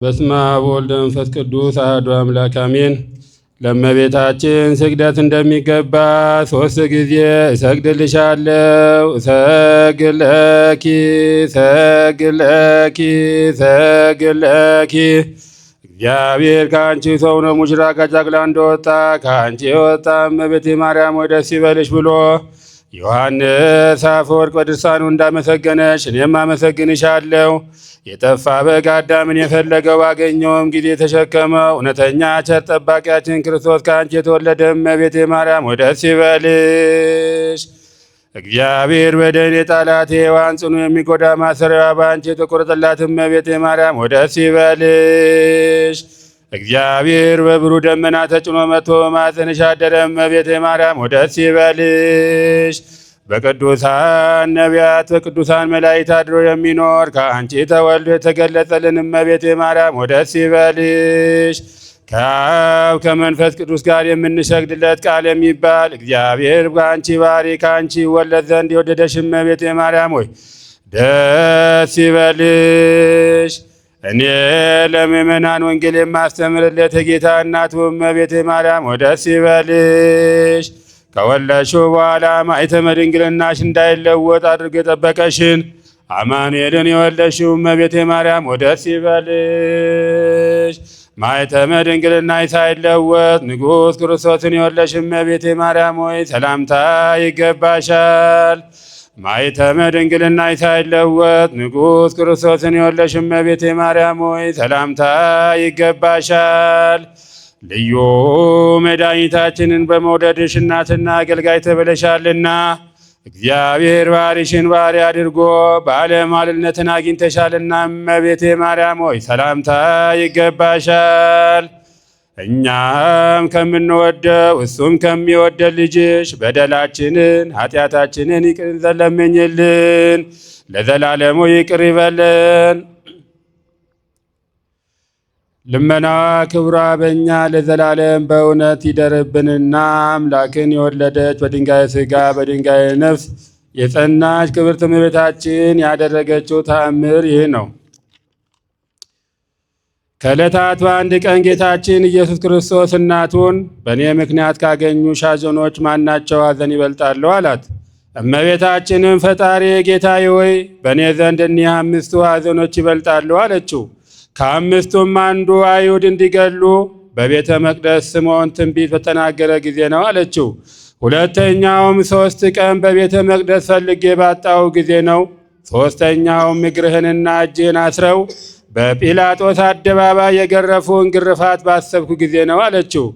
በስመ አብ ወወልድ ወመንፈስ ቅዱስ አሐዱ አምላክ አሜን። ለእመቤታችን ስግደት እንደሚገባ ሶስት ጊዜ እሰግድልሻለሁ። እሰግድ ለኪ፣ እሰግድ ለኪ፣ እሰግድ ለኪ። እግዚአብሔር ከአንቺ ሰው ነው ሙሽራ ከጫቅላ እንደወጣ ከአንቺ የወጣ እመቤቴ ማርያም ሆይ ደስ ይበልሽ ብሎ ዮሐንስ አፈወርቅ በድርሳኑ እንዳመሰገነሽ እኔም አመሰግንሻለሁ። የጠፋ በግ አዳምን የፈለገው ባገኘውም ጊዜ የተሸከመው እውነተኛ ቸር ጠባቂያችን ክርስቶስ ከአንቺ የተወለደ እመቤቴ ማርያም ሆይ ደስ ይበልሽ። እግዚአብሔር በደን የጣላት ሔዋን ጽኑ የሚጎዳ ማሰሪያዋ በአንቺ የተቆረጠላት እመቤቴ ማርያም ሆይ ደስ ይበልሽ። እግዚአብሔር በብሩህ ደመና ተጭኖ መጥቶ በማኅፀንሽ ያደረ እመቤቴ ማርያም ሆይ ደስ ይበልሽ። በቅዱሳን ነቢያት በቅዱሳን መላእክት አድሮ የሚኖር ከአንቺ ተወልዶ የተገለጸልን እመቤቴ ማርያም ሆይ ደስ ይበልሽ። ከአብ ከመንፈስ ቅዱስ ጋር የምንሰግድለት ቃል የሚባል እግዚአብሔር በአንቺ ባህሪ ከአንቺ ይወለድ ዘንድ የወደደሽ እመቤቴ ማርያም ሆይ ደስ ይበልሽ። እኔ ለምእመናን ወንጌል የማስተምርለት የጌታ እናቱ እመቤቴ ማርያም ሆይ ደስ ይበልሽ። ከወለድሽው በኋላ ማኅተመ ድንግልናሽ እንዳይለወጥ አድርጎ የጠበቀሽን አማኑኤልን የወለድሽው እመቤቴ ማርያም ሆይ ደስ ይበልሽ። ማኅተመ ድንግልናሽ ሳይለወጥ ንጉሥ ክርስቶስን የወለድሽ እመቤቴ ማርያም ሆይ ሰላምታ ይገባሻል። ማኅተመ ድንግልናሽ ሳይለወጥ ንጉሥ ክርስቶስን የወለድሽ እመቤቴ ማርያም ሆይ ሰላምታ ይገባሻል። ልዩ መድኃኒታችንን በመውደድሽ እናትና አገልጋይ ተብለሻልና እግዚአብሔር ባሕርይሽን ባሕርይ አድርጎ ባለሟልነትን አግኝተሻልና እመቤቴ ማርያም ሆይ ሰላምታ ይገባሻል። እኛም ከምንወደው እሱም ከሚወደድ ልጅሽ በደላችንን ኃጢአታችንን ይቅር ለምኝልን፣ ለዘላለሙ ይቅር ይበለን። ልመናዋ ክብሯ በእኛ ለዘላለም በእውነት ይደርብንና አምላክን የወለደች በድንጋይ ሥጋ በድንጋይ ነፍስ የጸናች ክብርት እመቤታችን ያደረገችው ተአምር ይህ ነው። ከዕለታት በአንድ ቀን ጌታችን ኢየሱስ ክርስቶስ እናቱን በእኔ ምክንያት ካገኙሽ ሐዘኖች ማናቸው ሐዘን ይበልጣሉ? አላት። እመቤታችንም ፈጣሪ ጌታዬ ሆይ በእኔ ዘንድ እኒህ አምስቱ ሐዘኖች ይበልጣሉ አለችው። ከአምስቱም አንዱ አይሁድ እንዲገሉ በቤተ መቅደስ ስምዖን ትንቢት በተናገረ ጊዜ ነው አለችው። ሁለተኛውም 3 ቀን በቤተ መቅደስ ፈልጌ ባጣው ጊዜ ነው። ሦስተኛውም እግርህንና እጅህን አስረው በጲላጦስ አደባባይ የገረፉን ግርፋት ባሰብኩ ጊዜ ነው አለችው።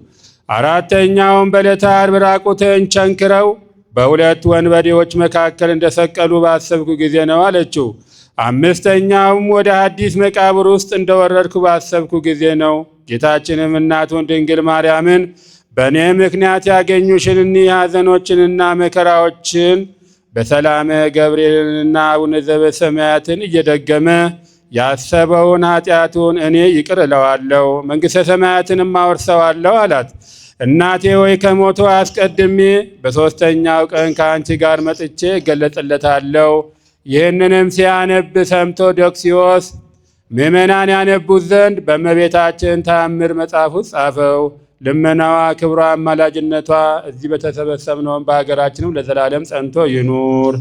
አራተኛውም በዕለተ ዓርብ ራቁትህን ቸንክረው በሁለት ወንበዴዎች መካከል እንደሰቀሉ ባሰብኩ ጊዜ ነው አለችው። አምስተኛውም ወደ ሐዲስ መቃብር ውስጥ እንደወረድኩ ባሰብኩ ጊዜ ነው። ጌታችንም እናቱን ድንግል ማርያምን በእኔ ምክንያት ያገኙሽን እኒህ ሐዘኖችንና መከራዎችን በሰላመ ገብርኤልንና አቡነ ዘበሰማያትን እየደገመ ያሰበውን ኃጢአቱን እኔ ይቅር እለዋለሁ፣ መንግሥተ ሰማያትንም አወርሰዋለሁ አላት። እናቴ ሆይ ከሞቱ አስቀድሜ በሦስተኛው ቀን ከአንቺ ጋር መጥቼ እገለጽለታለሁ። ይህንንም ሲያነብ ሰምቶ ዶክሲዎስ ምዕመናን ያነቡት ዘንድ በእመቤታችን ተአምር መጽሐፍ ውስጥ ጻፈው። ልመናዋ ክብሯ፣ አማላጅነቷ እዚህ በተሰበሰብነውም በሀገራችንም ለዘላለም ጸንቶ ይኑር።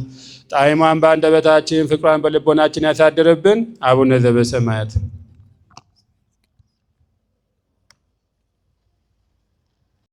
ጣዕሟን በአንደበታችን ፍቅሯን በልቦናችን ያሳድርብን። አቡነ ዘበሰማያት።